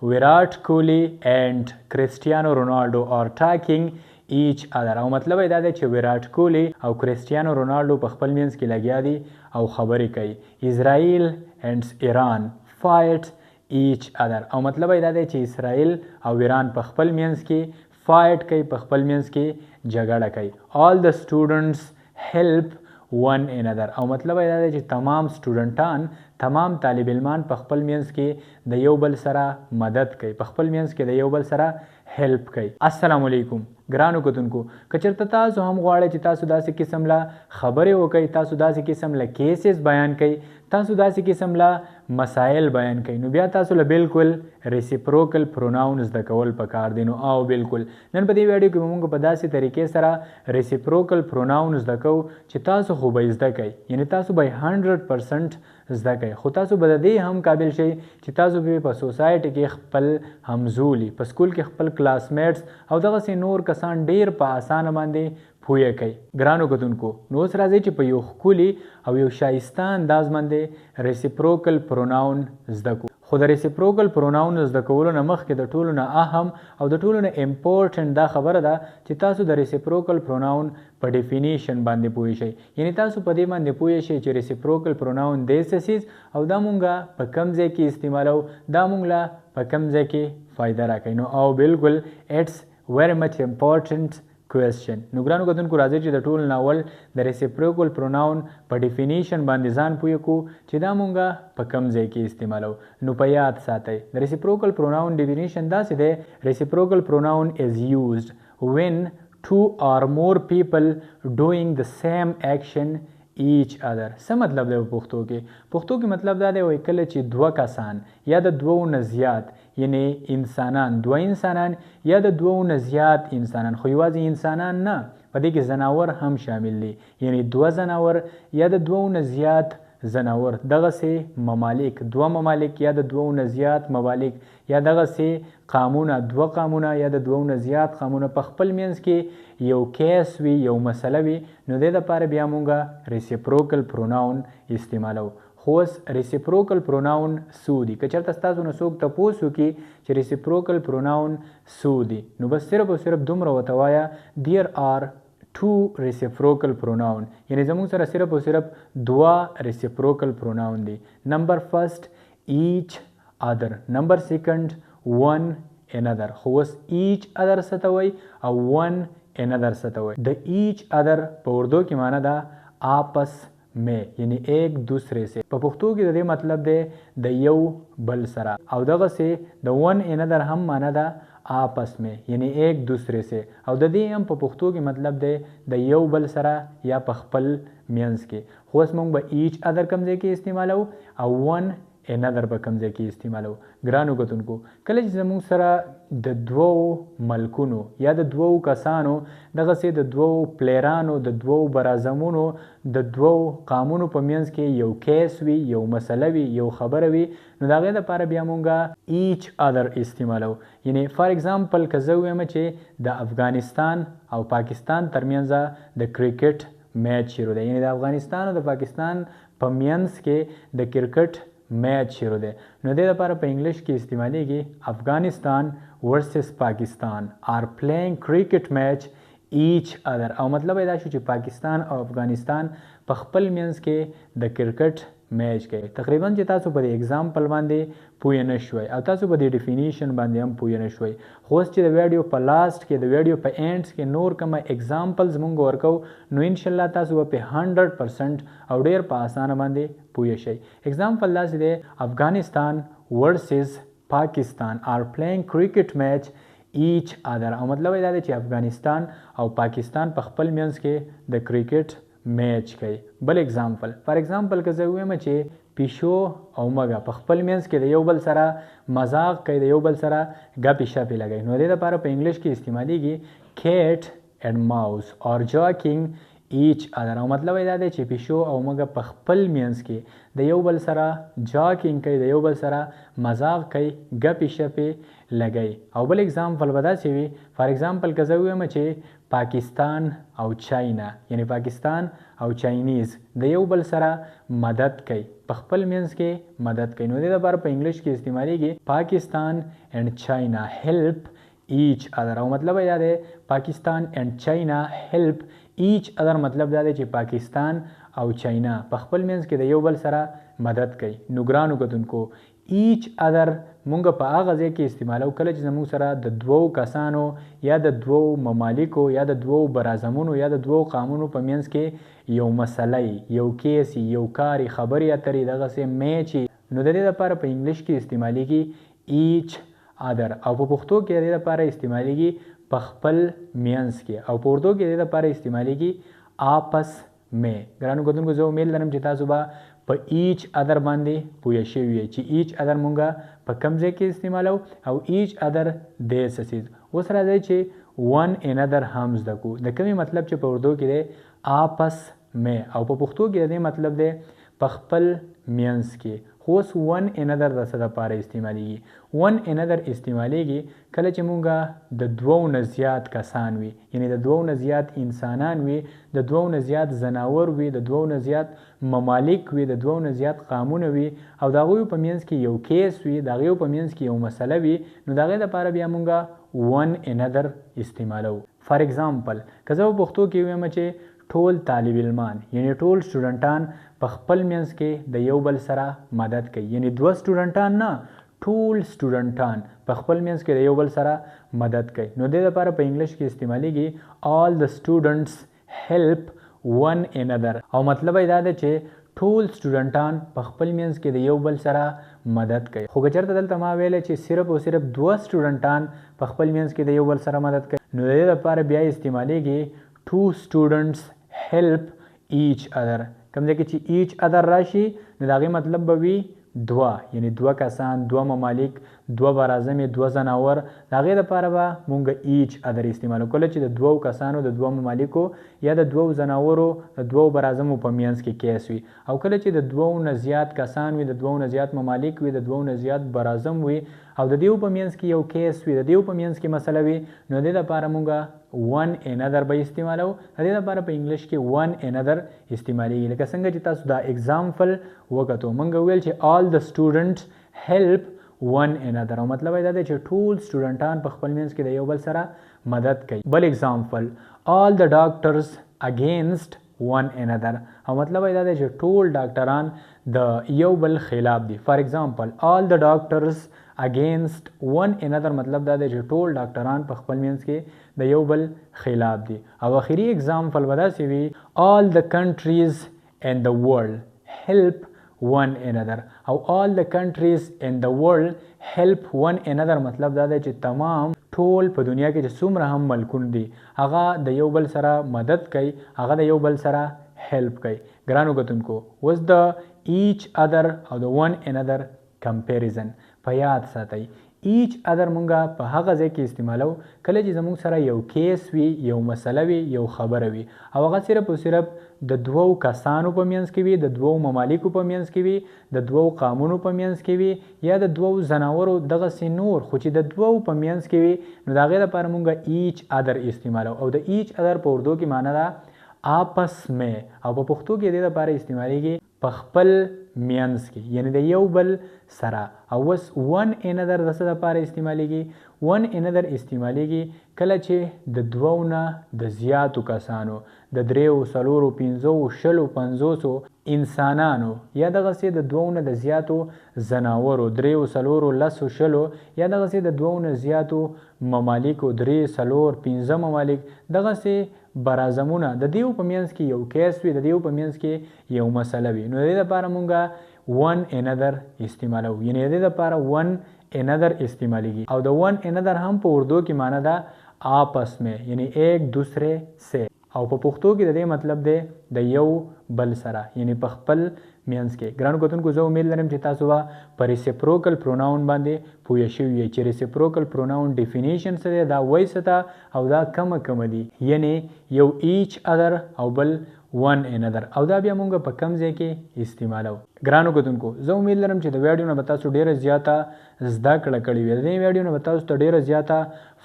Virat Kohli and Cristiano Ronaldo are talking each other. او مطلب یې دا دی چې ویراټ کوهلي او کریسټیانو رونالډو په خپل منځ کې لګیا دي او خبرې کوي. Israel and Iran fight each other. او مطلب یې دا دی چې اسرائیل او ایران په خپل منځ کې fight کوي، په خپل منځ کې جګړه کوي. All the students help one another. او مطلب یې دا دی چې تمام سټوډنټان، تمام طالب علمان په خپل منځ کې د یو بل سره مدد کوي، په خپل منځ کې د یو بل سره help کوي. السلام علیکم ګرانو کتونکو، که چېرته تاسو هم غواړئ چې تاسو داسې قسم له خبرې وکئ، تاسو داسې قسم له cases بیان کړئ، تاسو داسې قسم له مسایل بیان کړئ، نو بیا تاسو له بالکل reciprocal pronoun زده کول پکار دي. نو او بالکل نن په دې ویډیو کې به موږ په داسې طریقې سره reciprocal pronoun زده کوو چې تاسو خو به یې زده کړئ، یعنې تاسو به یې 100% زده کړئ، خو تاسو به د دې هم قابل شئ چې تاسو به په society کې خپل همزولي، په سکول کې خپل classmates او دغسې نور کسان ډیر په اسانه باندې پوهه کوي. ګرانو کتونکو، نو اوس راځئ چې په یو ښکلي او یو ښایسته انداز باندې reciprocal pronoun زده کړو. خو د reciprocal pronoun زده کولو نه مخکې د ټولو نه اهم او د ټولو نه important دا خبره ده چې تاسو د reciprocal pronoun په definition باندې پوه شئ. یعنې تاسو په دې باندې پوه شئ چې reciprocal pronoun دی څه څیز او دا مونږه په کوم ځای کې استعمالوو، دا مونږ له په کوم ځای کې فایده راکوي. نو او بالکل it's very much important question. نو ګرانو کتونکو، راځئ چې د ټولو نه اول د reciprocal pronoun په definition باندې ځان پوه کړو چې دا مونږه په کوم ځای کې استعمالوو. نو په یاد ساتئ، د reciprocal pronoun definition داسې دی: reciprocal pronoun is used when two or more people doing the same action each other. څه مطلب دی په پښتو کې؟ پښتو کې مطلب دا دی، وایي کله چې دوه کسان یا د دوو نه زیات، یعنې انسانان، دوه انسانان یا د دوو نه زیات انسانان، خو یوازې انسانان نه، په دې کې ځناور هم شامل دي، یعنې دوه ځناور یا د دوو نه زیات ځناور، دغسې ممالک، دوه ممالک یا د دوو نه زیات ممالک، یا دغسې قامونه، دوه قامونه یا د دوو نه زیات قامونه په خپل منځ کې یو case وي، یو مسله وي، نو دې دپاره بیا مونږه reciprocal pronoun استعمالوو. خو اوس reciprocal pronoun څو دي؟ که چېرته ستاسو نه څوک تپوس وکړي چې reciprocal pronoun څو دي، نو بس صرف او صرف دومره ورته وایه there are two reciprocal pronoun، یعنې زموږ سره صرف او صرف دوه reciprocal pronoun دي. Number first each other، number second one another. خو اوس each other څه ته وایي او one another څه ته وایي؟ د each other په اردو کې معنی ده آپس میں، یعنی ایک دوسرے سے. په پښتو کې د دې مطلب دی د یو بل سره، او دغسې د one another هم معنی ده آپس میں، یعنی ایک دوسرے سے، او د دې هم په پښتو کې مطلب دی د یو بل سره یا په خپل منځ کې. خو اوس موږ به each other کوم ځای کې استعمالوو او one another به کوم ځای کې استعمالوو. ګرانو کتونکو، کله چې زموږ سره د دوو ملکونو یا د دوو کسانو، دغسې د دوو player انو، د دوو براعظمونو، د دوو قامونو په منځ کې یو case وي، یو مسله وي، یو خبره وي، نو د هغې دپاره بیا مونږه each other استعمالوو. یعنې for example که زه ووایم چې د افغانستان او پاکستان ترمنځ د کرکټ match شروع دی، یعنې د افغانستان او د پاکستان په منځ کې د کرکټ match شروع دی، نو دې لپاره په انګلیش کې استعمالیږي Afghanistan versus Pakistan are playing cricket match each other. او مطلب یې دا شو چې پاکستان او افغانستان په خپل منځ کې د کرکټ match کوي. تقریبا چې تاسو په دې example باندې پوه نه شوئ او تاسو په دې definition باندې هم پوه نه شوئ، خو اوس چې د ویډیو په last کې، د ویډیو په end کې نور کومه examples مونږ ورکوو، نو انشاءالله تاسو به په 100% او ډېر په اسانه باندې پوه شئ. Example داسې دی: Afghanistan versus Pakistan are playing cricket match each other. او مطلب یې دا دی چې افغانستان او پاکستان په خپل منځ کې د کرکټ match کوي. بل example، for example که زه ووایم چې پیشو او مږه په خپل منځ کې د یو بل سره مزاق کوي، د یو بل سره ګپې شپې لګوي، نو دې دپاره په انګلیش کې استعمالیږي cat and mouse are joking each other. او مطلب یې دا دی چې پیشو او مږه په خپل مینځ کې د یو بل سره joking کوي، د یو بل سره مزاق کوي، ګپې شپې لګوي. او بل example به داسې وي، for example که زه ووایم چې پاکستان او چاینا، یعنی پاکستان او Chinese د یو بل سره مدد کوي، په خپل مینځ کې مدد کوي، نو دې لپاره په انګلیش کې استعمالیږي Pakistan and China help each other. او مطلب یې دا دی Pakistan and China help each other، مطلب دا دی چې پاکستان او چاینا په خپل منځ کې د یو بل سره مدد کوي. نو ګرانو کتونکو، each other مونږ په هغه ځای کې استعمالو کله چې زموږ سره د دوو کسانو یا د دوو ممالکو یا د دوو براعظمونو یا د دوو قامونو په منځ کې یو مسله، یو case، یو کار، خبرې اترې، دغسې میچ، نو د دې لپاره په انګلیش کې استعمالیږي each other. او په پښتو کې د دې لپاره استعمالیږي په خپل مینځ کې، او په اردو کې د دې لپاره استعمالیږي آپس میں. ګرانو کتونکو، زه امید لرم چې تاسو به په each other باندې پوه شوي یئ چې each other مونږه په کوم ځای کې استعمالو او each other دی څه څیز. اوس راځئ چې one another هم زده کړو. د کومې مطلب چې په اردو کې دی آپس میں، او په پښتو کې د دې مطلب دی په خپل مینځ کې. خو اوس one another د څه دپاره استعمالیږي؟ one another استعمالیږي کله چې مونږه د دوو نه زیات کسان وي، یعنی د دوو نه زیات انسانان وي، د دوو نه زیات ځناور وي، د دوو نه زیات ممالک وي، د دوو نه زیات قامونه وي، او د هغوی په منځ کې یو case وي، د هغوی په منځ کې یو مسله وي، نو د هغې دپاره بیا مونږه one another استعمالوو. for example که زه په پښتو کې ووایم چې ټول طالب علمان، یعنی ټول سټوډنټان په خپل منځ کې د یو بل سره مدد کوي، یعنی دوه سټوډنټان نه، ټول سټوډنټان په خپل منځ کې د یو بل سره مدد کوي، نو دې لپاره په انګلیش کې استعمالیږي all the students help one another. او مطلب یې دا دی چې ټول سټوډنټان په خپل منځ کې د یو بل سره مدد کوي. خو که چېرته دلته ما ویلی چې صرف او صرف دوه سټوډنټان په خپل منځ کې د یو بل سره مدد کوي، نو د دې لپاره بیا استعمالیږي two students help each other. کوم ځای کې چې each other راشي نو د هغې مطلب به وي دوه، یعنی دوه کسان، دوه ممالک، دوه براعظمې، دوه ځناور، د هغې دپاره به مونږ each other استعمالو کله چې د دوو کسانو، د دوو ممالکو یا د دوو ځناورو، د دوو براعظمو په منځ کې case وي. او کله چې د دوو نه زیات کسان وي، د دوو نه زیات ممالک وي، د دوو نه زیات براعظم وي، او د دیو په منځ کې یو case وي، د دیو په منځ کې مسله وي، نو د دې دپاره مونږ one another به استعمالو. د دې لپاره په انګلیش کې one another استعمالیږي. لکه څنګه چې تاسو دا example وکتو، مونږ وویل چې all the students help one another، او مطلب یې دا دی چې ټول سټوډنټان په خپل منځ کې د یو بل سره مدد کوي. بل example all the doctors against one another، او مطلب یې دا دی چې ټول ډاکټران د یو بل خلاف دي. for example all the doctors against one another مطلب دا دی چې ټول ډاکټران په خپل منځ کې د یو بل خلاف دي. او اخري example به داسې وي all the countries in the world help one another، او all the countries in the world help one another مطلب دا دی چې تمام ټول په دنیا کې چې څومره هم ملکونه دي هغه د یو بل سره مدد کوي، هغه د یو بل سره help کوي. ګرانو کتونکو، اوس د each other او د one another comparison په یاد ساتئ. each other مونږه په هغه ځای کې استعمالو کله چې زموږ سره یو case وي، یو مسله وي، یو خبره وي، او هغه صرف او صرف د دوو کسانو په منځ کې وي، د دوو ممالکو په منځ کې وي، د دوو قامونو په منځ کې وي، یا د دوو ځناورو دغسې نور، خو چې د دوو په منځ کې وي نو د هغې لپاره مونږ each other استعمالو. او د each other په اردو کې معنی ده آپس میں، او په پښتو کې د دې لپاره استعمالیږي په خپل مینځ کې، یعنی د یو بل سره. او اوس one another د څه لپاره استعمالیږي؟ one another استعمالیږي کله چې د دوو نه د زیاتو کسانو، د دریو، څلورو، پنځو، شلو، پنځوسو انسانانو یا دغسې د دوو نه د زیاتو ځناورو، دریو، څلورو، لسو، شلو، یا دغسې د دوو نه زیاتو ممالکو، درې، څلور، پنځه ممالک، دغسې براعظمونه د دیو په منځ کې یو case وي، د دیو په منځ کې یو مسله وي، نو د دې لپاره مونږ one another استعمالوو، یعنی د دې لپاره one another استعمالیږي. او د one another هم په اردو کې معنی ده آپس میں، یعنی ایک دوسرے سے، او په پښتو کې د دې مطلب دی د یو بل سره، یعنی په خپل مینځ کې. ګرانو کتونکو، زه امید لرم چې تاسو به په ریسیپروکل پروناون باندې پوه شوي یئ چې ریسیپروکل پروناون ډیفینیشن څه دی، دا وایي څه ته او دا کومه کومه دي، یعنی یو ایچ ادر او بل ون انادر، او دا بیا مونږ په کم ځای کې استعمالو. ګرانو کتونکو، زه امید لرم چې د ویډیو نه به تاسو ډیره زیاته زده کړه کړې وي، د دې ویډیو نه به تاسو ته ډیره زیاته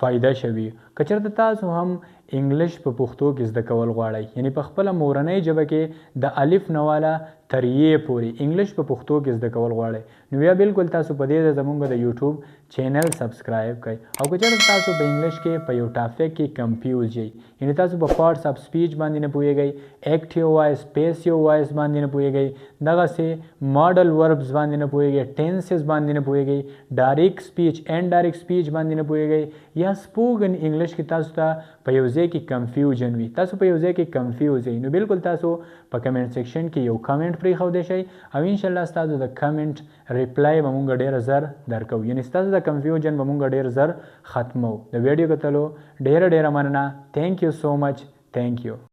فایده شوي. که چېرته تاسو هم انګلیش په پښتو کې زده کول غواړئ، یعنی په خپله مورنۍ ژبه کې د الف نه والا تر یې پورې انګلیش په پښتو کې زده کول غواړئ، نو بیا بالکل تاسو په دې ځای زمونږ د یوټیوب چینل سبسکرایب کړئ. او که چېرته تاسو په انګلیش کې په یو ټاپک کې کنفیوز یئ، یعنی تاسو په پارټس اف سپیچ باندې نه پوهیږئ، اکټیو وایس، پیسیو وایس باندې نه پوهیږئ، دغسې ماډل وربز باندې نه پوهیږئ، ټینسز باندې نه پوهیږئ، ډایرکټ سپیچ، انډایرکټ سپیچ باندې نه پوهیږئ، یا سپوکن انګلیش کې تاسو ته په یو ځای کې کنفیوژن وي، تاسو په یو ځای کې کنفیوز یئ، نو بالکل تاسو په کمنټ سیکشن کې یو کمنټ پرېښودی شئ او انشاءالله ستاسو د کمنټ ریپلای به مونږ ډېر زر درکوو، یعنی ستاسو د کنفیوژن به مونږ ډېر زر ختموو. د ویډیو کتلو ډېره ډېره مننه. ثانک یو سو مچ، ثانک یو.